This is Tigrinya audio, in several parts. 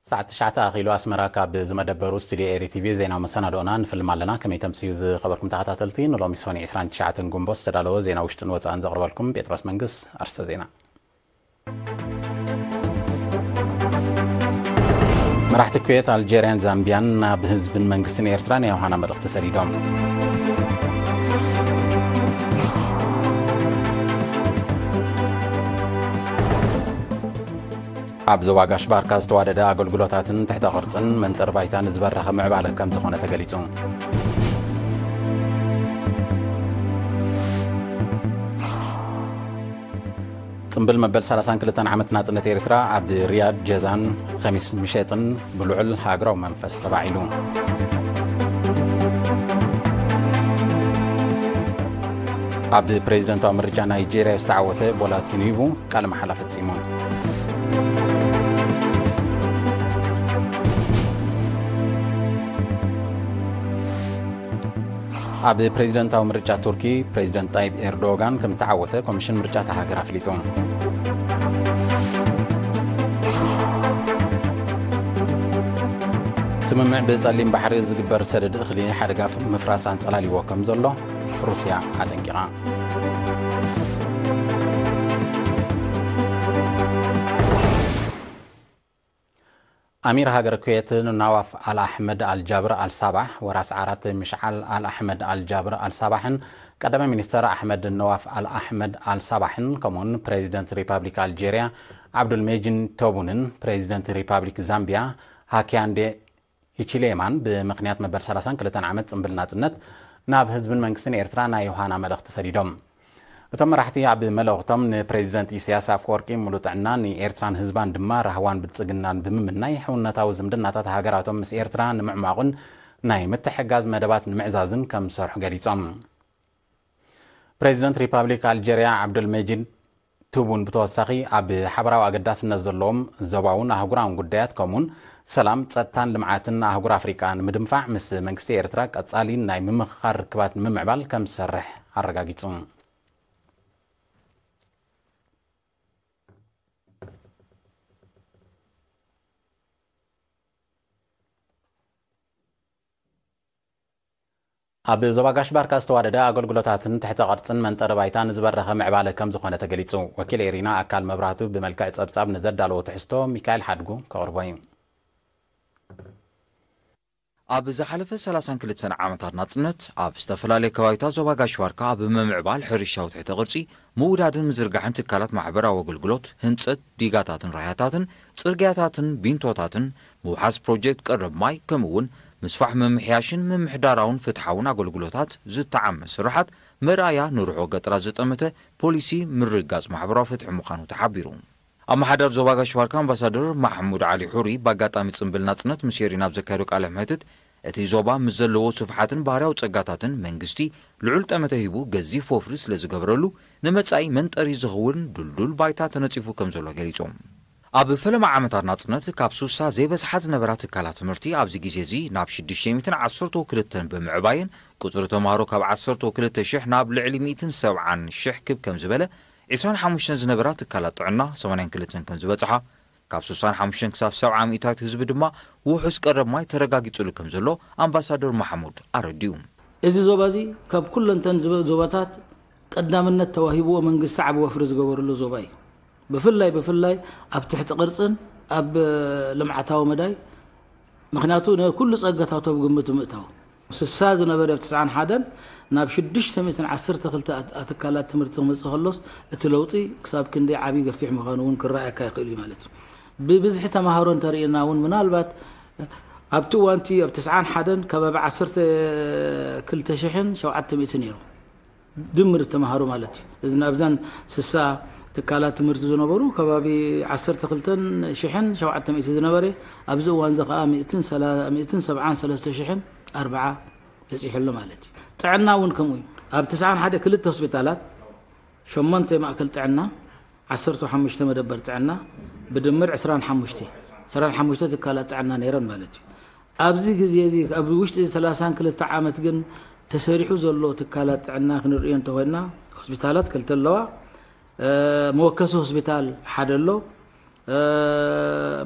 ሰዓት ትሽዓተ ኣኺሉ ኣስመራ። ካብ ዝመደበሩ ስቱድዮ ኤሪ ቲቪ ዜናዊ መሰናድኦና ንፍልም ኣለና። ከመይ ተምስዩ ዝኸበርኩም ተኸታተልቲ፣ ንሎሚ ሰኑይ ዕስራን ትሽዓተን ጉንቦት ዝተዳለወ ዜና ውሽጥን ወጻእን ዘቕርበልኩም ጴጥሮስ መንግስ። ኣርስተ ዜና። መራሕቲ ኩዌት፣ ኣልጀርያን ዛምቢያን ናብ ህዝብን መንግስትን ኤርትራ ናይ ዮሃና መልእኽቲ ሰዲዶም። ኣብ ዞባ ጋሽ ባርካ ዝተዋደደ ኣገልግሎታትን ትሕተ ቅርጽን መንጠር ባይታን ዝበረኸ ምዕባለ ከም ዝኾነ ተገሊጹ። ጽምብል መበል ሰላሳን ክልተን ዓመት ናጽነት ኤርትራ ኣብ ሪያድ ጀዛን ኸሚስ ምሸጥን ብልዑል ሃገራዊ መንፈስ ተባዒሉ። ኣብ ፕሬዚደንታዊ ምርጫ ናይጄርያ ዝተዓወተ ቦላ ቲኑቡ ቃለ መሓላ ፈጺሙ። ኣብ ፕሬዚደንታዊ ምርጫ ቱርኪ፣ ፕሬዚደንት ጣይብ ኤርዶጋን ከም ተዓወተ ኮሚሽን ምርጫ እታ ሃገር ኣፍሊጡ። ስምምዕ ብጸሊም ባሕሪ ዝግበር ሰደድ እኽሊ ሓደጋ ምፍራስ ኣንጸላልይዎ ከም ዘሎ ሩስያ ኣጠንቂቓ። ኣሚር ሃገር ኩዌት ነዋፍ ኣል ኣሕመድ ኣልጃብር ኣልሳባሕ፣ ወራስ ዓራት ምሽዓል ኣል ኣሕመድ ኣልጃብር ኣልሳባሕን ቀዳማይ ሚኒስተር ኣሕመድ ነዋፍ ኣል ኣሕመድ ኣልሳባሕን ከምኡውን ፕሬዚደንት ሪፓብሊክ ኣልጄርያ ዓብዱልሜጂን ቶቡንን ፕሬዚደንት ሪፓብሊክ ዛምቢያ ሃኪያንዴ ሂቺሌማን ብምኽንያት መበል ሰላሳን ክልተን ዓመት ጽምብል ናጽነት ናብ ህዝብን መንግስትን ኤርትራ ናይ ዮሃና መልእኽቲ ሰዲዶም። እቶም መራሕቲ ኣብ መልእኽቶም ንፕሬዚደንት ኢሳያስ ኣፈወርቂ ሙሉእ ጥዕና፣ ንኤርትራን ህዝባን ድማ ራህዋን ብልጽግናን ብምምናይ፣ ሕውነታዊ ዝምድናታት ሃገራቶም ምስ ኤርትራ ንምዕማቑን ናይ ምትሕግጋዝ መደባት ንምዕዛዝን ከም ዝሰርሑ ገሊጾም። ፕሬዚደንት ሪፓብሊክ ኣልጀርያ ዓብዱል መጂድ ቱቡን ብተወሳኺ ኣብ ሓበራዊ ኣገዳስነት ዘለዎም ዞባውን ኣህጉራውን ጉዳያት ከምኡውን ሰላም፣ ጸጥታን ልምዓትን ኣህጉር ኣፍሪቃ ንምድንፋዕ ምስ መንግስቲ ኤርትራ ቀጻሊ ናይ ምምኽኻር ርክባት ንምምዕባል ከም ዝሰርሕ ኣረጋጊጹ። ኣብ ዞባ ጋሽ ባርካ ዝተዋደደ ኣገልግሎታትን ትሕተ ቅርጽን መንጠሪ ባይታን ዝበረኸ ምዕባለ ከም ዝኾነ ተገሊጹ። ወኪል ኤሪና ኣካል መብራህቱ ብመልክዕ ጸብጻብ ንዘዳለዎ ትሕዝቶ ሚካኤል ሓድጉ ከቕርቦ እዩ። ኣብ ዝሓለፈ ሰላሳን ክልተን ዓመታት ናጽነት፣ ኣብ ዝተፈላለየ ከባቢታት ዞባ ጋሽ ባርካ ኣብ ምምዕባል ሕርሻዊ ትሕተ ቅርጺ፣ ምውዳድን ምዝርጋሕን ትካላት ማሕበራዊ ኣገልግሎት፣ ህንጸት ዲጋታትን ራያታትን፣ ጽርግያታትን ቢንቶታትን፣ ምውሓስ ፕሮጀክት ቀረብ ማይ፣ ከምኡ እውን ምስፋሕ ምምሕያሽን ምምሕዳራውን ፍትሓውን ኣገልግሎታት ዝተዓመ ስራሓት መርኣያ ንርሑቕ ገጠራት ዝጠመተ ፖሊሲ ምርግጋጽ ማሕበራዊ ፍትሒ ምዃኑ ተሓቢሩ። ኣመሓዳሪ ዞባ ጋሽ ባርካ ኣምባሳደር ማሕሙድ ዓሊ ሑሪ ብኣጋጣሚ ጽምብል ናጽነት ምስ ኤሪና ኣብ ዘካየዶ ቃለ መሕትት፣ እቲ ዞባ ምስ ዘለዎ ስፍሓትን ባህርያዊ ጸጋታትን መንግስቲ ልዑል ጠመተ ሂቡ ገዚፍ ወፍሪ ስለ ዝገበረሉ፣ ንመጻኢ መንጠሪ ዝኸውን ድልዱል ባይታ ተነጺፉ ከም ዘሎ ገሊጾም። ኣብ ፈለማ ዓመታት ናጽነት ካብ ሱሳ ዘይበዝሓ ዝነበራ ትካላት ትምህርቲ ኣብዚ ግዜ እዚ ናብ ሽዱሽተ ሚእትን ዓሰርተው ክልተን ብምዕባየን፣ ቁጽሪ ተማሃሮ ካብ ዓሰርተው ክልተ ሽሕ ናብ ልዕሊ ሚእትን ሰብዓን ሽሕ ክብ ከም ዝበለ፣ ዕስራን ሓሙሽተን ዝነበራ ትካላት ጥዕና ሰማንያን ክልተን ከም ዝበጽሓ፣ ካብ ሱሳን ሓሙሽተን ክሳብ ሰብዓ ሚእታዊት ህዝቢ ድማ ውሑስ ቀረብ ማይ ተረጋጊጹሉ ከም ዘሎ ኣምባሳደር ማሕሙድ ኣረዲኡ። እዚ ዞባ እዚ ካብ ኩለንተን ዝበ-፣ ዞባታት ቀዳምነት ተዋሂብዎ መንግስቲ ዓቢ ወፍሪ ዝገበረሉ ዞባ እዩ። ብፍላይ፣ ብፍላይ ኣብ ትሕቲ ቅርጽን ኣብ ልምዓታዊ መዳይ፣ ምኽንያቱ ንኩሉ ጸጋታት ኣብ ግምት ምእታው። ስሳ ዝነበረ ኣብ ትስዓን ሓደን ናብ ሽዱሽተ ሚእትን ዓሰርተ ክልተ ኣት-፣ ኣትካላት ትምህርቲ ክመጽእ ከሎስ፣ እቲ ለውጢ ክሳብ ክንደይ ዓቢ ገፊሕ ምዃኑ እውን ክረኣየካ ይኽእል እዩ ማለት እዩ። ብብዝሒ ተማሃሮ እንተርኢና እውን፣ ምናልባት ኣብቲ እዋንቲ ኣብ ትስዓን ሓደን ከባቢ ዓሰርተ ክልተ ሽሕን ሸውዓተ ሚእቲ ነይሩ። ድምር ተማሃሮ ማለት እዩ። እዚ ናብዛን ስሳ ትካላት ትምህርቲ ዝነበሩ ከባቢ ዓሰርተ ክልተን ሽሕን ሸውዓተ ሚእቲ ዝነበረ፣ ኣብዚ እዋን እዚ ከኣ ሚእትን ሰላ-፣ ሚእትን ሰብዓን ሰለስተ ሽሕን ኣርብዓ በጺሑ ኣሎ ማለት እዩ። ጥዕና እውን ከምኡ እዩ። ኣብ ትስዓን ሓደ ክልተ ሆስፒታላት፣ ሸሞንተ ማእከል ጥዕና፣ ዓሰርተ ሓሙሽተ መደበር ጥዕና፣ ብድምር ዕስራን ሓሙሽተ፣ ዕስራን ሓሙሽተ ትካላት ጥዕና ነይረን ማለት እዩ። ኣብዚ ግዜ እዚ፣ ኣብ ውሽጢ እዚ ሰላሳን ክልተ ዓመት ግን ተሰሪሑ ዘሎ ትካላት ጥዕና ክንርእዮ እንተኾይንና፣ ሆስፒታላት ክልተ ኣለዋ። እ፣ መወከሲ ሆስፒታል ሓደ ኣሎ።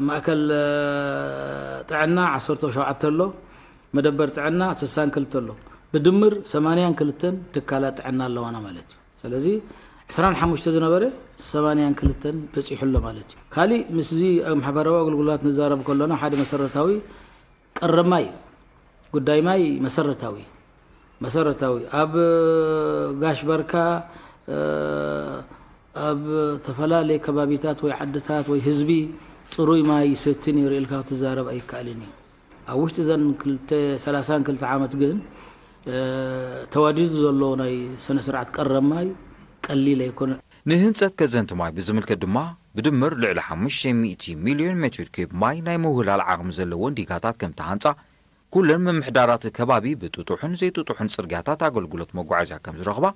ማእከል ጥዕና ዓሰርተ ሸውዓተ ኣሎ፣ መደበር ጥዕና ስሳን ክልተ ኣሎ። ብድምር ሰማንያን ክልተን ትካላት ጥዕና ኣለዋና ማለት እዩ። ስለዚ ዕስራን ሓሙሽተ ዝነበረ ሰማንያን ክልተን በፂሑ ኣሎ ማለት እዩ። ካሊእ ምስዚ ኣብ ማሕበራዊ ኣገልግሎታት ንዛረብ ከለና ሓደ መሰረታዊ ቀረብ ማይ፣ ጉዳይ ማይ መሰረታዊ፣ መሰረታዊ ኣብ ጋሽ ባርካ፣ ኣብ ተፈላለየ ከባቢታት ወይ ዓድታት ወይ ህዝቢ ፅሩይ ማይ ይሰቲ ነይሩ ኢልካ ክትዛረብ ኣይከኣልን እዩ። ኣብ ውሽጢ ዘን ክልተ፣ ሰላሳን ክልተ ዓመት ግን ተዋዲዱ ዘሎ ናይ ስነ ስርዓት ቀረብ ማይ ቀሊል ኣይኮነ። ንህንፀት ከዘንቲ ማይ ብዝምልከት ድማ ብድምር ልዕሊ ሓሙሽተ ሚእቲ ሚልዮን ሜትር ኪዩብ ማይ ናይ ምውህላል ዓቕሚ ዘለወን ዲጋታት ከም ተሃንፃ፣ ኩለን ምምሕዳራት ከባቢ ብጥጡሕን ዘይጥጡሕን ፅርግያታት ኣገልግሎት መጓዓዝያ ከም ዝረኽባ፣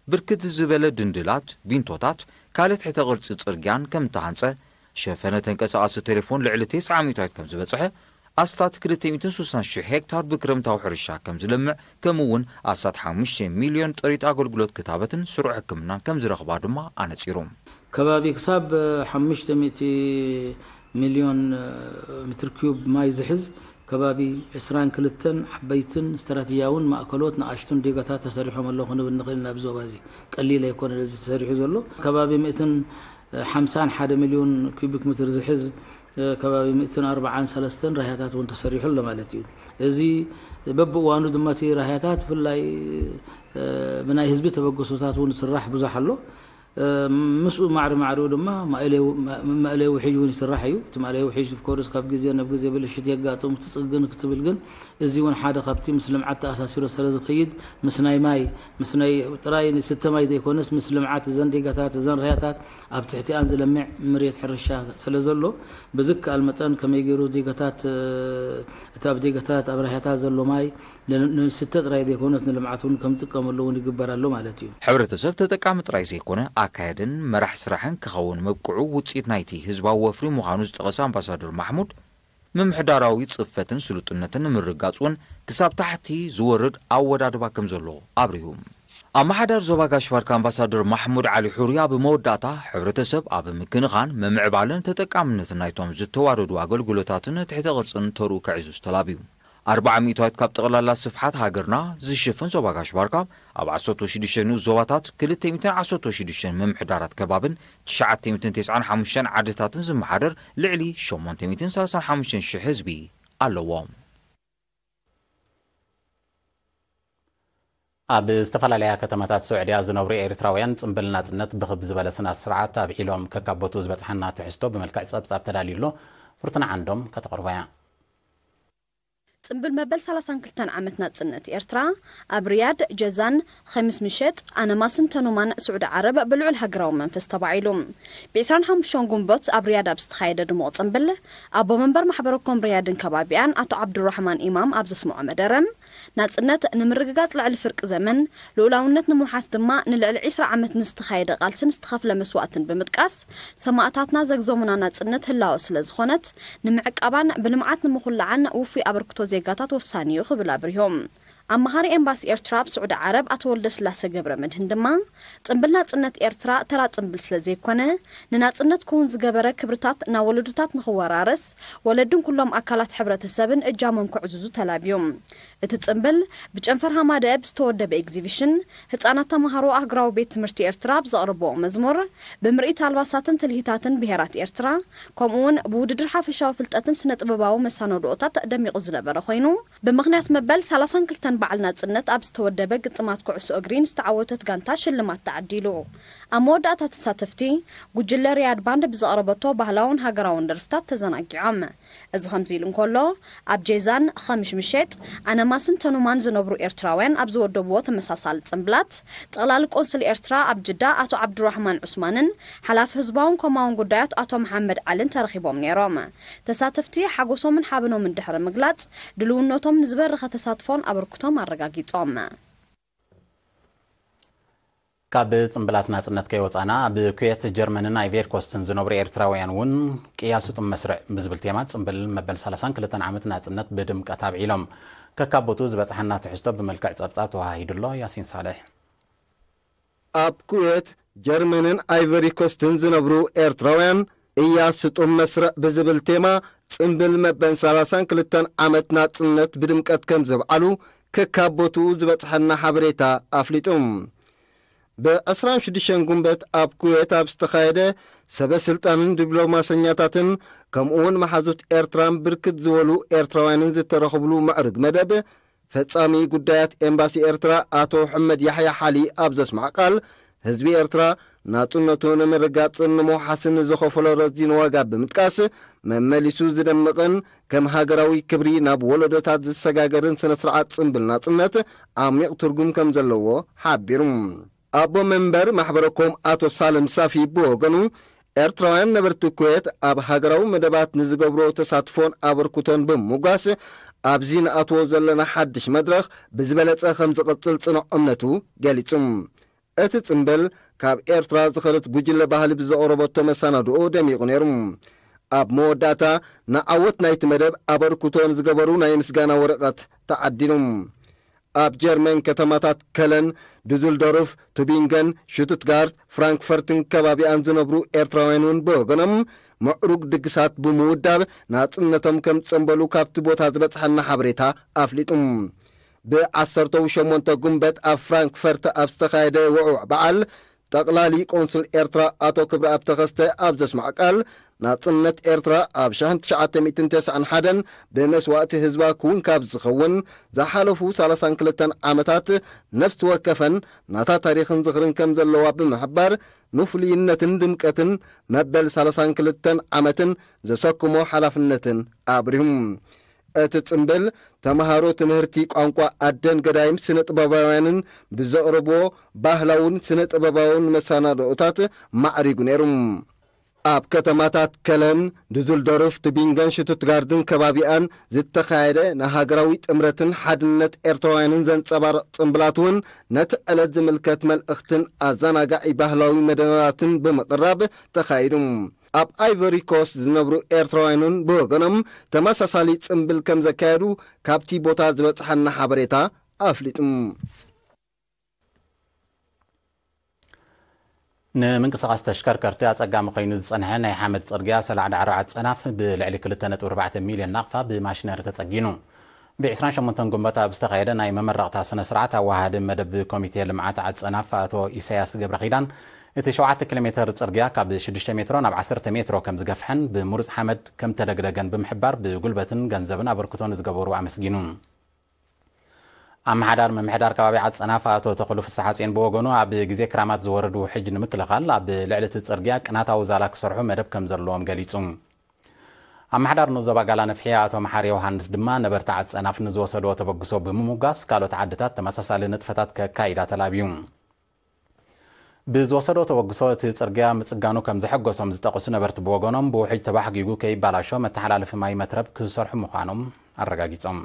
ብርክት ዝበለ ድንድላት፣ ቢንቶታት፣ ካልእ ትሕተ ቅርፂ ፅርግያን ከም ተሃንፀ፣ ሸፈነ ተንቀሳቓሲ ቴሌፎን ልዕሊ ተስዓ ሚእታዊት ከም ዝበፅሐ፣ ኣስታት ክልተ ሚእትን ስሳን ሽሕ ሄክታር ብክረምታዊ ሕርሻ ከም ዝለምዕ፣ ከምኡ እውን ኣስታት ሓሙሽተ ሚልዮን ጥሪት ኣገልግሎት ክታበትን ስሩዕ ሕክምናን ከም ዝረኽባ ድማ ኣነፂሩ። ከባቢ ክሳብ ሓሙሽተ ሚእቲ ሚልዮን ሜትር ኪዩብ ማይ ዝሕዝ ከባቢ ዕስራን ክልተን ዓበይትን ስትራቴጂያውን ማእከሎት ንኣሽቱን ዲጋታት ተሰሪሖም ኣለዉ ክንብል ንኽእል ኢና። ኣብ ዞባ እዚ ቀሊል ኣይኮነን እዚ ተሰሪሑ ዘሎ። ከባቢ ሚእትን ሓምሳን ሓደ ሚልዮን ኪዩቢክ ሜትር ዝሕዝ ከባቢ ሚእትን ኣርባዓን ሰለስተን ራህያታት እውን ተሰሪሑ ኣሎ ማለት እዩ። እዚ በብእዋኑ ድማ እቲ ራህያታት ብፍላይ ብናይ ህዝቢ ተበግሶታት እውን ዝስራሕ ብዙሕ ኣሎ። ምስኡ ማዕሪ ማዕሪኡ ድማ መእለይ ውሒጅ እውን ይስራሕ እዩ። እቲ መእለይ ውሒጅ ኦፍኮርስ ካብ ግዜ ናብ ግዜ ብልሽት የጋጥም ክትፅግን ክትብል፣ ግን እዚ እውን ሓደ ካብቲ ምስ ልምዓት ተኣሳሲሩ ስለ ዝኸይድ ምስ ናይ ማይ ምስ ናይ ጥራይ ዝስተ ማይ ዘይኮነስ ምስ ልምዓት እዘን ዲጋታት እዘን ራህያታት ኣብ ትሕቲኣን ዝለምዕ መሬት ሕርሻ ስለ ዘሎ ብዝከኣል መጠን ከመይ ገይሩ ዲጋታት እቲ ኣብ ዲጋታት ኣብ ራህያታት ዘሎ ማይ ንስተ ጥራይ ዘይኮነስ ንልምዓት እውን ከም ዝጥቀመሉ እውን ይግበር ኣሎ ማለት እዩ። ሕብረተሰብ ተጠቃሚ ጥራይ ዘይኮነ ኣካያድን መራሕ ስራሕን ክኸውን መብቅዑ ውፅኢት ናይቲ ህዝባዊ ወፍሪ ምዃኑ ዝጠቐሰ ኣምባሳደር ማሕሙድ፣ ምምሕዳራዊ ፅፈትን ስሉጥነትን ንምርግጋፅ እውን ክሳብ ታሕቲ ዝወርድ ኣወዳድባ ከም ዘሎ ኣብሪሁ። ኣመሓዳሪ ዞባ ጋሽ ባርካ ኣምባሳደር ማሕሙድ ዓሊ ሑርያ ብመወዳእታ ሕብረተሰብ ኣብ ምክንኻን ምምዕባልን ተጠቃምነትን ናይቶም ዝተዋደዱ ኣገልግሎታትን ትሕተ ቅርፅን ተርኡ ከዕዝዝ ተላብዩ። ኣርብዓ ሚእታዊት ካብ ጠቕላላ ስፍሓት ሃገርና ዝሽፍን ዞባ ጋሽ ባርካ ኣብ ዓሰርተ ሽዱሽተ ንኡስ ዞባታት ክልተ ሚእትን ዓሰርተ ሽዱሽተ ምምሕዳራት ከባብን ትሽዓተ ሚእትን ተስዓን ሓሙሽተን ዓድታትን ዝመሓደር ልዕሊ ሸሞንተ ሚእትን ሰላሳን ሓሙሽተን ሽሕ ህዝቢ ኣለዎ። ኣብ ዝተፈላለያ ከተማታት ስዑድያ ዝነብሩ ኤርትራውያን ጽምብል ናጽነት ብኽብ ዝበለ ስነ ስርዓት ኣብዒሎም ከካበቱ ዝበጽሓና ትሕዝቶ ብመልክዕ ጸብጻብ ተዳልዩ ኣሎ። ፍርቱና ዓንዶም ከተቕርቦ እያ። ጽምብል መበል ሰላሳን ክልተን ዓመት ናጽነት ኤርትራ ኣብ ሪያድ፣ ጀዛን፣ ኸሚስ ምሸጥ፣ ኣነማስን ተኑማን ስዑዲ ዓረብ ብልዑል ሃገራዊ መንፈስ ተባዒሉ። ብ ዕስራን ሓሙሽተን ጉንቦት ኣብ ሪያድ ኣብ ዝተኻየደ ድሙቕ ጽምብል፣ ኣቦ መንበር ማሕበረ ኮም ሪያድን ከባቢኣን ኣቶ ዓብዱራሕማን ኢማም ኣብ ዘስምዖ መደረ፣ ናጽነት ንምርግጋጽ ልዕሊ ፍርቂ ዘመን፣ ልኡላውነት ንምውሓስ ድማ ንልዕሊ ዕስራ ዓመት ንዝተኻየደ ቃልስን ዝተኸፍለ መስዋእትን ብምጥቃስ፣ ሰማእታትና ዘግዞሙና ናጽነት ህላወ ስለ ዝኾነት፣ ንምዕቃባን ብልምዓት ንምኹላዓን ውፉይ ኣበርክቶ ዜጋታት ወሳኒ እዩ ክብል ኣብሪሆም። ኣማኻሪ ኤምባሲ ኤርትራ ኣብ ስዑዲ ዓረብ ኣቶ ወልደስላሰ ገብረ መድህን ድማ፣ ጽምብል ናጽነት ኤርትራ ተራ ጽምብል ስለ ዘይኮነ፣ ንናጽነት ክውን ዝገበረ ክብርታት ናብ ወለዶታት ንኽወራረስ፣ ወለድን ኩሎም ኣካላት ሕብረተሰብን እጃሞም ከዕዝዙ ተላብዮም። እቲ ጽምብል ብጨንፈር ሃማደአ ብዝተወደበ ኤግዚቢሽን፣ ህጻናት ተማሃሮ ኣህጉራዊ ቤት ትምህርቲ ኤርትራ ብዘቕርብዎ መዝሙር፣ ብምርኢት ኣልባሳትን ትልሂታትን ብሄራት ኤርትራ፣ ከምኡ'ውን ብውድድር ሓፈሻዊ ፍልጠትን ስነ ጥበባዊ መሳነድኦታት ደሚቑ ዝነበረ ኮይኑ፣ ብምኽንያት መበል ሰላሳን ክልተን በዓል ናጽነት ኣብ ዝተወደበ ግጥማት ኩዕሶ እግሪ ንዝተዓወተት ጋንታ ሽልማት ተዓዲሉ። ኣብ መወዳእታ ተሳተፍቲ፣ ጉጅለ ሪያድ ባንድ ብዘቕረበቶ ባህላውን ሃገራውን ደርፍታት ተዘናጊዖም። እዚ ከምዚ ኢሉ እንከሎ፣ ኣብ ጄዛን ኸምሽ ምሸጥ፣ ኣነማስን ተኑማን ዝነብሩ ኤርትራውያን ኣብ ዝወደብዎ ተመሳሳሊ ጽምብላት፣ ጠቕላሊ ቆንስል ኤርትራ ኣብ ጅዳ ኣቶ ዓብዱራህማን ዑስማንን ሓላፊ ህዝባውን ኮማውን ጉዳያት ኣቶ መሓመድ ዓልን ተረኺቦም ነይሮም። ተሳተፍቲ ሓጎሶምን ሓበኖምን ድሕሪ ምግላጽ፣ ድልውነቶም ንዝበረኸ ተሳትፎን ኣበርክቶም ኣረጋጊጾም። ካብ ጽምብላት ናጽነት ከይወጻና፣ ኣብ ኩዌት፣ ጀርመንን ኣይቬሪ ኮስትን ዝነብሩ ኤርትራውያን እውን ቅያ ስጡም መስርዕ ብዝብል ቴማ ጽምብል መበል ሰላሳን ክልተን ዓመት ናጽነት ብድምቀት ኣብዒሎም። ከካቦቱ ዝበጽሓና ትሕዝቶ ብመልክዕ ጸብጻብ ተዋሃሂዱ ኣሎ። ያሲን ሳልሕ። ኣብ ኩዌት፣ ጀርመንን ኣይቨሪ ኮስትን ዝነብሩ ኤርትራውያን እያ ስጡም መስርዕ ብዝብል ቴማ ጽምብል መበል ሰላሳን ክልተን ዓመት ናጽነት ብድምቀት ከም ዘብዓሉ ከካብ ቦትኡ ዝበጽሐና ሓበሬታ ኣፍሊጡ። ብ ዕስራን ሽዱሽተን ጉንበት ኣብ ኩዌት ኣብ ዝተኻየደ ሰበ ስልጣንን ዲፕሎማሰኛታትን ከምኡ እውን መሓዙት ኤርትራን ብርክት ዝበሉ ኤርትራውያንን ዝተረኽብሉ ምዕሩግ መደብ፣ ፈጻሚ ጉዳያት ኤምባሲ ኤርትራ ኣቶ ሕመድ ያሕያ ሓሊ ኣብ ዘስማዕ ቃል፣ ህዝቢ ኤርትራ ናጽነቱ ንምርጋጽን ንምውሓስን ንዝኸፈሎ ረዚን ዋጋ ብምጥቃስ፣ መመሊሱ ዝደምቕን ከም ሃገራዊ ክብሪ ናብ ወለዶታት ዝሰጋገርን ስነ ስርዓት ጽምብል ናጽነት ዓሚቕ ትርጉም ከም ዘለዎ ሓቢሩ። ኣቦ መንበር ማሕበረ ኮም ኣቶ ሳልም ሳፊ ብወገኑ፣ ኤርትራውያን ነበርቲ ኩዌት ኣብ ሃገራዊ መደባት ንዝገብሮ ተሳትፎን ኣበርክቶን ብምሙጋስ፣ ኣብዚ ንኣትዎ ዘለና ሓድሽ መድረኽ ብዝበለጸ ከም ዝቕጽል ጽኑዕ እምነቱ ገሊጹ። እቲ ጽምብል ካብ ኤርትራ ዝኸደት ጉጅለ ባህሊ ብዘቕረበቶ መሰናድኦ ደሚቑ ነይሩ። ኣብ መወዳእታ ንዓወት ናይቲ መደብ ኣበርክቶ ንዝገበሩ ናይ ምስጋና ወረቐት ተዓዲሉ። ኣብ ጀርመን ከተማታት ከለን፣ ዱዙልዶርፍ፣ ቱቢንገን፣ ሽቱትጋርት፣ ፍራንክፈርትን ከባቢኣን ዝነብሩ ኤርትራውያን እውን ብወገኖም ምዕሩግ ድግሳት ብምውዳብ ናጽነቶም ከም ጸንበሉ ካብቲ ቦታ ዝበጽሐና ሓበሬታ ኣፍሊጡ። ብ ዓሰርተ ሸሞንተ ጉንበት ኣብ ፍራንክፈርት ኣብ ዝተኻየደ ውዕውዕ በዓል፣ ጠቕላሊ ቆንስል ኤርትራ ኣቶ ክብረኣብ ተኸስተ ኣብ ዘስማዕ ቃል፣ ናጽነት ኤርትራ ኣብ ሸሕን ትሽዓተ ሚእትን ተስዓን ሓደን ብመስዋእቲ ህዝባ ክውን ካብ ዝኸውን፣ ዝሓለፉ ሰላሳን ክልተን ዓመታት ነፍሲ ወከፈን ናታ ታሪኽን ዝኽርን ከም ዘለዋ ብምሕባር፣ ንፍሉይነትን ድምቀትን መበል ሰላሳን ክልተን ዓመትን ዘሰክሞ ሓላፍነትን ኣብሪሁ። እቲ ጽምብል፣ ተመሃሮ ትምህርቲ ቋንቋ ኣደን ገዳይም ስነ ጥበባውያንን ብዘቕርብዎ ባህላውን ስነ ጥበባውን መሰናድኦታት ማዕሪጉ ነይሩ። ኣብ ከተማታት ከለን፣ ዱዙልዶርፍ፣ ቱቢንገን ሽቱትጋርድን ከባቢኣን ዝተኻየደ ንሃገራዊ ጥምረትን ሓድነት ኤርትራውያንን ዘንጸባርቕ ጽምብላት እውን ነቲ ዕለት ዝምልከት መልእኽትን ኣዘናጋዒ ባህላዊ መደባትን ብምቕራብ ተኻይዱ። ኣብ ኣይቨሪ ኮስት ዝነብሩ ኤርትራውያንን ብወገኖም ተመሳሳሊ ጽምብል ከም ዘካየዱ ካብቲ ቦታ ዝበጽሐና ሓበሬታ ኣፍሊጡ። ንምንቅስቓስ ተሽከርከርቲ ኣጸጋሚ ኮይኑ ዝጸንሐ ናይ ሓመድ ጽርግያ ሰላዕ ዳዕሮ ዓጸናፍ ብልዕሊ ክልተ ነጥቢ ኣርባዕተ ሚልዮን ናቕፋ ብማሽነሪ ተጸጊኑ። ብ ዕስራን ሸሞንተን ጉንበት ኣብ ዝተኻየደ ናይ መመረቕታ ስነ ስርዓት፣ ኣወሃሃዲ መደብ ኮሚቴ ልምዓት ዓጸናፍ ኣቶ ኢሳያስ ገብረኺዳን፣ እቲ ሸውዓተ ኪሎ ሜትር ጽርግያ ካብ ሽዱሽተ ሜትሮ ናብ ዓሰርተ ሜትሮ ከም ዝገፍሐን ብምሩጽ ሓመድ ከም ተደግደገን ብምሕባር፣ ብጉልበትን ገንዘብን ኣበርክቶ ንዝገበሩ ኣመስጊኑ። ኣመሓዳር ምምሕዳር ከባቢ ዓጸናፍ ኣቶ ተኽሉ ፍስሓጽዮን ብወገኑ፣ ኣብ ግዜ ክራማት ዝወርድ ውሕጅ ንምክልኻል ኣብ ልዕሊ እቲ ጽርግያ ቅናታዊ ዛላ ክሰርሑ መደብ ከም ዘለዎም ገሊጹ። ኣመሓዳር ንዞባ ጋላ ነፍሒ ኣቶ መሓሪ ዮሃንስ ድማ፣ ነበርቲ ዓጸናፍ ንዝወሰድዎ ተበግሶ ብምሙጋስ፣ ካልኦት ዓድታት ተመሳሳሊ ንጥፈታት ከካይዳ ተላብዩ። ብዝወሰድዎ ተበግሶ እቲ ጽርግያ ምጽጋኑ ከም ዘሐጎሶም ዝጠቐሱ ነበርቲ ብወገኖም፣ ብውሕጅ ተባሕጊጉ ከይባላሾ መተሓላለፊ ማይ መትረብ ክሰርሑ ምዃኖም ኣረጋጊጾም።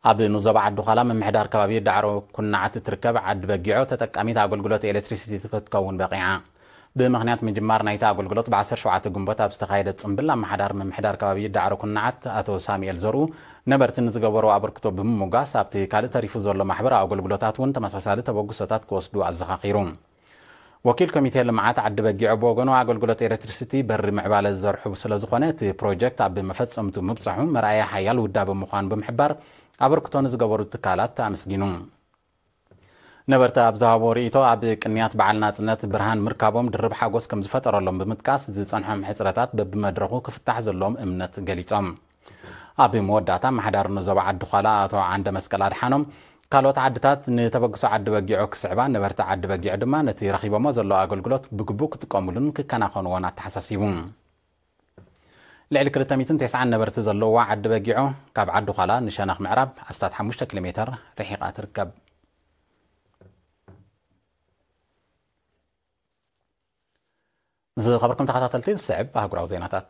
ኣብ ንዞባ ዓዲ ዃላ ምምሕዳር ከባቢ ዳዕሮ ኩናዓት እትርከብ ዓዲ በጊዖ፣ ተጠቃሚት ኣገልግሎት ኤሌክትሪሲቲ ክትከውን በቒዓ። ብምኽንያት ምጅማር ናይቲ ኣገልግሎት፣ ብ ዓሰርተ ሸውዓተ ግንቦት ኣብ ዝተኻየደ ጽምብል፣ ኣመሓዳር ምምሕዳር ከባቢ ዳዕሮ ኩናዓት ኣቶ ሳሙኤል ዘርኡ፣ ነበርቲ ንዝገበርዎ ኣበርክቶ ብምሙጋስ፣ ኣብቲ ካልእ ተሪፉ ዘሎ ማሕበራዊ ኣገልግሎታት እውን ተመሳሳሊ ተበግሶታት ክወስዱ ኣዘኻኺሩ። ወኪል ኮሚቴ ልምዓት ዓዲ በጊዖ ብወገኑ፣ ኣገልግሎት ኤሌክትሪሲቲ በሪ ምዕባለ ዘርሑ ስለ ዝኾነ፣ እቲ ፕሮጀክት ኣብ መፈጸምቱ ምብጻሑ መርኣያ ሓያል ውዳበ ምዃኑ ብምሕባር፣ ኣበርክቶ ንዝገበሩ ትካላት ኣመስጊኑ። ነበርቲ ኣብ ዝሃቦ ርእይቶ፣ ኣብ ቅንያት በዓል ናጽነት ብርሃን ምርካቦም ድርብ ሓጎስ ከም ዝፈጠረሎም ብምጥቃስ፣ ዝጸንሖም ሕጽረታት በብመድረኹ ክፍታሕ ዘለዎም እምነት ገሊጾም። ኣብ መወዳእታ፣ ኣመሓዳሪ ዞባ ዓዲ ዃላ ኣቶ ዓንደ መስቀል ኣድሓኖም፣ ካልኦት ዓድታት ንተበግሶ ዓዲ በጊዖ ክስዕባ፣ ነበርቲ ዓዲ በጊዖ ድማ ነቲ ረኺቦሞ ዘለዉ ኣገልግሎት ብግቡእ ክጥቀሙሉን ክከናኸንዎን ኣተሓሳሲቡ። ልዕሊ ክልተ ሚእትን ተስዓን ነበርቲ ዘለውዋ ዓዲ በጊዖ፣ ካብ ዓዲ ዃላ ንሸነኽ ምዕራብ ኣስታት ሓሙሽተ ኪሎ ሜተር ርሒቓ ትርከብ። ዝኸበርኩም ተኸታተልቲ፣ ዝስዕብ ኣህጉራዊ ዜናታት።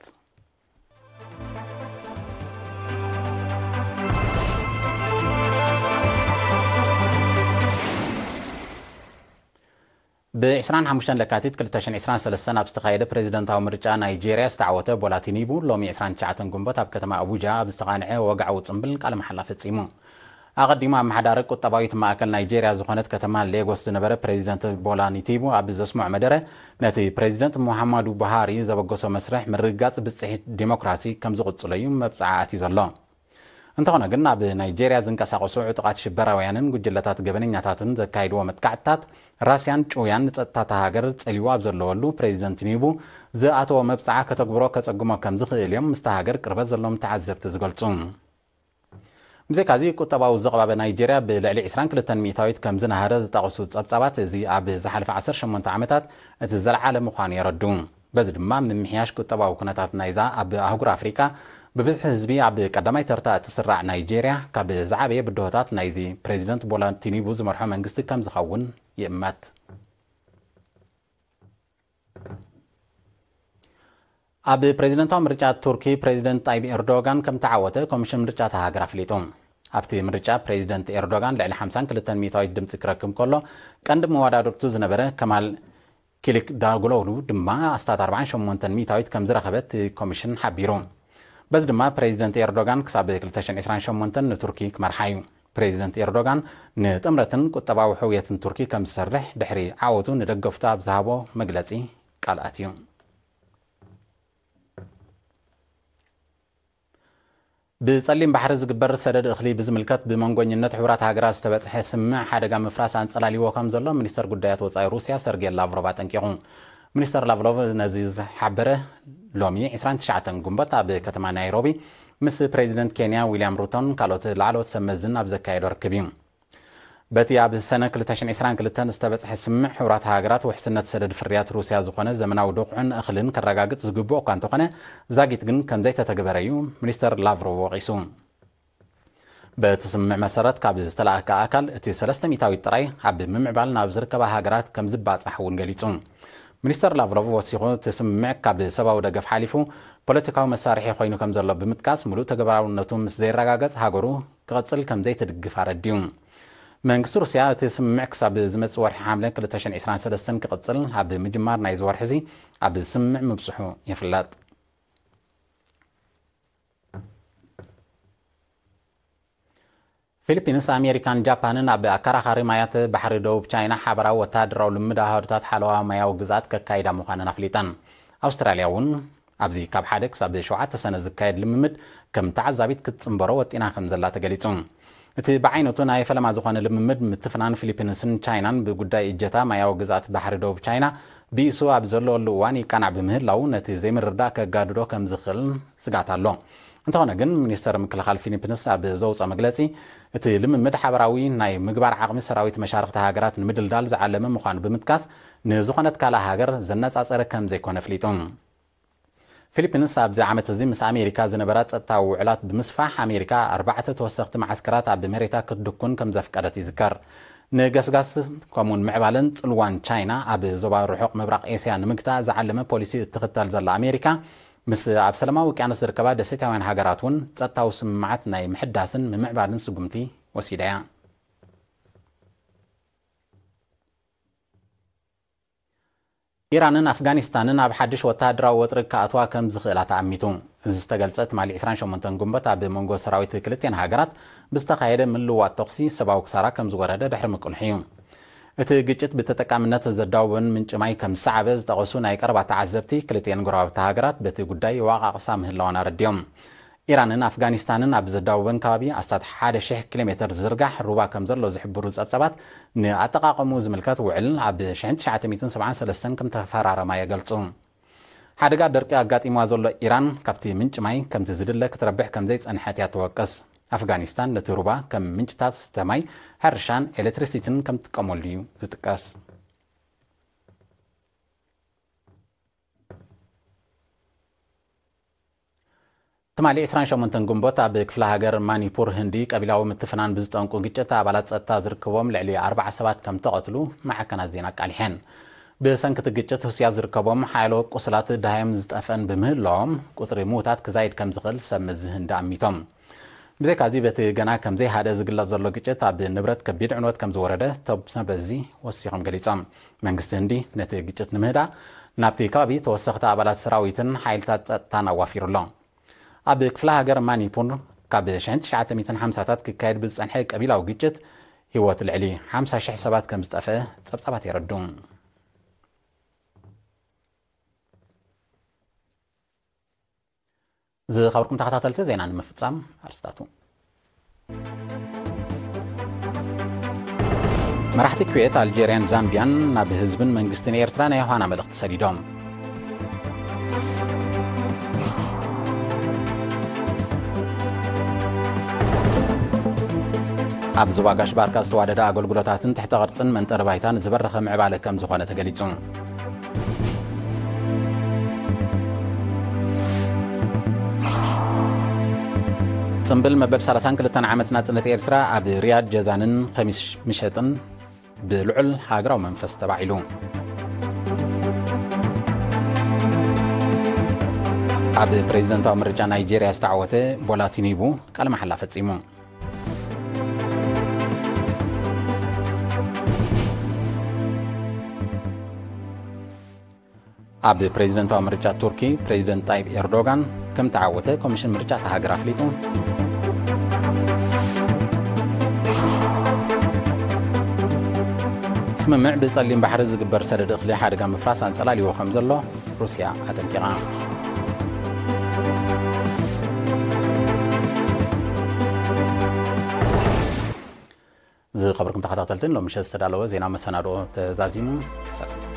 ብ ዕስራን ሓሙሽተን ለካቲት ክልተ ሽሕን ዕስራን ሰለስተን ኣብ ዝተኻየደ ፕሬዚደንታዊ ምርጫ ናይጄርያ ዝተዓወተ ቦላ ቲኒቡ፣ ሎሚ ዕስራን ትሽዓተን ጉንበት ኣብ ከተማ ኣቡጃ ኣብ ዝተቓንዐ ወግዓዊ ጽምብል ቃለ መሓላ ፈጺሙ። ኣቐዲሙ ኣመሓዳሪ ቁጠባዊት ማእከል ናይጄርያ ዝኾነት ከተማ ሌጎስ ዝነበረ ፕሬዚደንት ቦላ ቲኒቡ ኣብ ዘስምዖ መደረ፣ ነቲ ፕሬዚደንት ሙሓማዱ ቡሃሪ ዘበገሶ መስርሕ ምርግጋጽ ብጽሒት ዲሞክራሲ ከም ዝቕጽሎ እዩ መብጽዓ ኣትዩ ዘሎ። እንተኾነ ግን፣ ኣብ ናይጄርያ ዝንቀሳቐሱ ዕጡቓት ሽበራውያንን ጉጅለታት ገበነኛታትን ዘካይድዎ መጥቃዕትታት ራስያን ጭውያን ንጸጥታ እታ ሃገር ጸልይዎ ኣብ ዘለወሉ፣ ፕሬዚደንት ቲኒቡ ዝኣተዎ መብጽዓ ከተግብሮ ከጸግሞ ከም ዝኽእል እዮም ምስታ ሃገር ቅርበት ዘለዎም ተዓዘብቲ ዝገልጹ። ብዘይካዚ፣ ቁጠባዊ ዝቕባበ ናይጄርያ ብልዕሊ ዕስራን ክልተን ሚእታዊት ከም ዝነሃረ ዝጠቕሱ ጸብጻባት፣ እዚ ኣብ ዝሓለፈ ዓሰርተ ሸሞንተ ዓመታት እቲ ዘለዓለ ምዃኑ የረድኡ። በዚ ድማ፣ ምምሕያሽ ቁጠባዊ ኩነታት ናይዛ ኣብ ኣህጉር ኣፍሪቃ ብብዝሒ ህዝቢ ኣብ ቀዳማይ ተርታ እትስራዕ ናይጄርያ፣ ካብ ዝዓበየ ብድሆታት ናይዚ ፕሬዚደንት ቦላ ቲኒቡ ዝመርሖ መንግስቲ ከም ዝኸውን ይእመት። ኣብ ፕሬዚደንታዊ ምርጫ ቱርኪ፣ ፕሬዚደንት ጣይብ ኤርዶጋን ከም ተዓወተ ኮሚሽን ምርጫ እታ ሃገር ኣፍሊጡ። ኣብቲ ምርጫ፣ ፕሬዚደንት ኤርዶጋን ልዕሊ ሓምሳን ክልተን ሚእታዊት ድምጺ ክረክብ ከሎ፣ ቀንዲ መወዳድርቱ ዝነበረ ከማል ኪሊክዳርኦግሉ ድማ ኣስታት ኣርባዓን ሸሞንተን ሚእታዊት ከም ዝረኸበ እቲ ኮሚሽን ሓቢሩ። በዚ ድማ፣ ፕሬዚደንት ኤርዶጋን ክሳብ ክልተ ሽሕን ዕስራን ሸሞንተን ንቱርኪ ክመርሓ እዩ። ፕሬዚደንት ኤርዶጋን ንጥምረትን ቁጠባዊ ሕውየትን ቱርኪ ከም ዝሰርሕ ድሕሪ ዓወቱ ንደገፍቱ ኣብ ዝሃቦ መግለጺ ቃል ኣትዩ። ብጸሊም ባሕሪ ዝግበር ሰደድ እኽሊ ብዝምልከት፣ ብመንጎኝነት ሕቡራት ሃገራት ዝተበጽሐ ስምምዕ ሓደጋ ምፍራስ ኣንጸላልይዎ ከም ዘሎ ሚኒስተር ጉዳያት ወጻኢ ሩስያ ሰርጌ ላቭሮቭ ኣጠንቂቑ። ሚኒስተር ላቭሮቭ ነዚ ዝሓበረ፣ ሎሚ ዕስራን ትሽዓተን ጉንበት ኣብ ከተማ ናይሮቢ ምስ ፕሬዚደንት ኬንያ ዊልያም ሩቶን ካልኦት ላዕለዎት ሰብ መዝን ኣብ ዘካየዶ ርክብ እዩ። በቲ ኣብ ሰነ ክልተ ሽሕን ዕስራን ክልተን ዝተበጽሐ ስምምዕ፣ ሕቡራት ሃገራት ውሕስነት ሰደድ ፍርያት ሩስያ ዝኾነ ዘመናዊ ድኹዕን እኽልን ከረጋግጽ ዝግብኦ እኳ እንተኾነ፣ ዛጊት ግን ከም ዘይተተግበረ እዩ ሚኒስተር ላቭሮቭ ወቒሱ። በቲ ስምምዕ መሰረት፣ ካብ ዝተላእከ ኣካል እቲ ሰለስተ ሚእታዊት ጥራይ ኣብ ምምዕባል ናብ ዝርከባ ሃገራት ከም ዝባጻሕ እውን ገሊጹ። ሚኒስተር ላቭሮቭ ወሲኹ፣ እቲ ስምምዕ ካብ ሰብኣዊ ደገፍ ሓሊፉ ፖለቲካዊ መሳርሒ ኮይኑ ከም ዘሎ ብምጥቃስ፣ ምሉእ ተግባራውነቱ ምስ ዘይረጋገጽ፣ ሃገሩ ክቐጽል ከም ዘይትድግፍ ኣረዲኡ። መንግስቲ ሩስያ፣ እቲ ስምምዕ ክሳብ ዝመጽእ ወርሒ ሓምለ ክልተ ሽሕን ዕስራን ሰለስተን ክቕጽል ኣብ ምጅማር ናይዚ ወርሒ እዚ ኣብ ስምምዕ ምብጽሑ ይፍለጥ። ፊሊፒንስ፣ ኣሜሪካን ጃፓንን ኣብ ኣከራኻሪ ማያት ባሕሪ ደቡብ ቻይና ሓበራዊ ወተሃደራዊ ልምድ ኣሃዱታት ሓለዋ ማያዊ ግዝኣት ከካይዳ ምዃነን ኣፍሊጠን። ኣውስትራልያ እውን ኣብዚ ካብ ሓደ ክሳብ ሸውዓተ ሰነ ዝካየድ ልምምድ ከም ተዓዛቢት ክትጽንበሮ ወጢና ከም ዘላ ተገሊጹ። እቲ ብዓይነቱ ናይ ፈለማ ዝኾነ ልምምድ፣ ምትፍናን ፊሊፒንስን ቻይናን ብጉዳይ እጀታ ማያዊ ግዝኣት ባሕሪ ደቡብ ቻይና ብኢሱ ኣብ ዘለወሉ እዋን ይቃናዕ ብምህላው፣ ነቲ ዘይምርዳእ ከጋድዶ ከም ዝኽእል ስጋት ኣሎ። እንተኾነ ግን፣ ሚኒስተር ምክልኻል ፊሊፒንስ ኣብ ዘውፅኦ መግለፂ፣ እቲ ልምምድ ሓበራዊ ናይ ምግባር ዓቕሚ ሰራዊት መሻርኽቲ ሃገራት ንምድልዳል ዝዓለመ ምዃኑ ብምጥቃስ፣ ንዝኾነት ካልእ ሃገር ዘነፃፀረ ከም ዘይኮነ ኣፍሊጡ። ፊሊፒንስ ኣብዚ ዓመት እዚ ምስ ኣሜሪካ ዝነበራ ጸጥታዊ ውዕላት ብምስፋሕ፣ ኣሜሪካ ኣርባዕተ ተወሰኽቲ መዓስከራት ኣብ መሬታ ክትድኩን ከም ዘፍቀደት ይዝከር። ንገስጋስ፣ ከምኡውን ምዕባለን ጽልዋን ቻይና ኣብ ዞባ ርሑቕ ምብራቕ ኤስያ ንምግታእ ዝዓለመ ፖሊሲ እትኽተል ዘላ ኣሜሪካ፣ ምስ ኣብ ሰላማዊ ውቅያኖስ ዝርከባ ደሴታውያን ሃገራት እውን ጸጥታዊ ስምምዓት ናይ ምሕዳስን ምምዕባልን ስጉምቲ ወሲዳ እያ። ኢራንን ኣፍጋኒስታንን ኣብ ሓድሽ ወተሃደራዊ ወጥሪ ክኣትዋ ከም ዝኽእላ ተኣሚቱ። እዚ ዝተገልጸ ትማሊ ዕስራን ሸሞንተን ጉንበት ኣብ መንጎ ሰራዊት ክልቲኣን ሃገራት ብዝተኻየደ ምልውዋጥ ተኹሲ ሰብኣዊ ክሳራ ከም ዝወረደ ድሕሪ ምቅልሑ እዩ። እቲ ግጭት ብተጠቃምነት ዘዳውበን ምንጪ ማይ ከም ዝሰዓበ ዝጠቐሱ ናይ ቀረባ ተዓዘብቲ፣ ክልቲአን ጎረባብቲ ሃገራት በቲ ጉዳይ የዋቓቕሳ ምህላወን ኣረዲኦም። ኢራንን ኣፍጋኒስታንን ኣብ ዘዳውበን ከባቢ ኣስታት ሓደ ሺሕ ኪሎ ሜተር ዝዝርጋሕ ሩባ ከም ዘሎ ዝሕብሩ ጸብጻባት፣ ንኣጠቓቕምኡ ዝምልከት ውዕል ኣብ ሽሕን ትሽዓተ ሚእትን ሰብዓን ሰለስተን ከም ተፈራረማ የገልጹ። ሓደጋ ደርቂ ኣጋጢምዋ ዘሎ ኢራን፣ ካብቲ ምንጪ ማይ ከምቲ ዝድለ ክትረብሕ ከም ዘይጸንሐት እያ ትወቅስ። ኣፍጋኒስታን ነቲ ሩባ ከም ምንጭታት ስተ ማይ፣ ሕርሻን ኤሌክትሪሲቲን ከም ትጥቀመሉ እዩ ዝጥቀስ። ትማሊ ዕስራን ሸሞንተን ግንቦት ኣብ ክፍለ ሃገር ማኒፑር ህንዲ ቀቢላዊ ምትፍናን ብዝጠንቁ ግጭት ኣባላት ጸጥታ ዝርከቦም ልዕሊ ኣርባዓ ሰባት ከም ተቐትሉ ማዕከናት ዜና ኣቃሊሐን። ብሰንኪ እቲ ግጭት ህሱያት ዝርከቦም ሓያሎ ቁስላት ደሃዮም ዝጠፍአን ብምህላዎም ቁጽሪ ምዉታት ክዛይድ ከም ዝኽእል ሰብ መዚ ህንዲ ኣሚቶም። ብዘይካዚ በቲ ገና ከም ዘይሃደ ዝግለጽ ዘሎ ግጭት ኣብ ንብረት ከቢድ ዕንወት ከም ዝወረደ እቶም ሰበዚ ወሲኾም ገሊጾም። መንግስቲ ህንዲ ነቲ ግጭት ንምህዳእ ናብቲ ከባቢ ተወሰኽቲ ኣባላት ሰራዊትን ሓይልታት ጸጥታን ኣዋፊሩ ኣሎ። ኣብ ክፍለ ሃገር ማኒፑር ካብ ሽሕን ትሽዓተ ሚእትን ሓምሳታት ክካየድ ብዝጸንሐ ቀቢላዊ ግጭት ህይወት ልዕሊ ሓምሳ ሽሕ ሰባት ከም ዝጠፍአ ጸብጻባት የረዱ። ዝኸበርኩም ተኸታተልቲ ዜና ንምፍጻም ኣርስታቱ። መራሕቲ ኩዌት፣ ኣልጀርያን ዛምቢያን ናብ ህዝብን መንግስትን ኤርትራ ናይ ዮሃና መልእኽቲ ሰዲዶም። ኣብ ዞባ ጋሽ ባርካ ዝተዋደደ ኣገልግሎታትን ትሕተ ቅርጽን መንጠሪ ባይታን ዝበረኸ ምዕባለ ከም ዝኾነ ተገሊጹ። ጽምብል መበል ሰላሳን ክልተን ዓመት ናጽነት ኤርትራ ኣብ ሪያድ ጀዛንን ኸሚስ ምሸጥን ብልዑል ሃገራዊ መንፈስ ተባዒሉ። ኣብ ፕሬዝደንታዊ ምርጫ ናይጄርያ ዝተዓወተ ቦላ ቲኑቡ ቃለ መሓላ ፈጺሙ። ኣብ ፕሬዝደንታዊ ምርጫ ቱርኪ ፕሬዝደንት ጣይብ ኤርዶጋን ከም ተዓወተ ኮሚሽን ምርጫ እታ ሃገር ኣፍሊጡ። ስምምዕ ብጸሊም ባሕሪ ዝግበር ሰደድ እኽሊ ሓደጋ ምፍራስ ኣንጸላልዎ ከም ዘሎ ሩስያ ኣጠንቂቓ። ዝኸበርኩም ተኸታተልትን ሎሚ ምሸት ዝተዳለወ ዜና መሰናዶ ተዛዚሙ። ሰላም።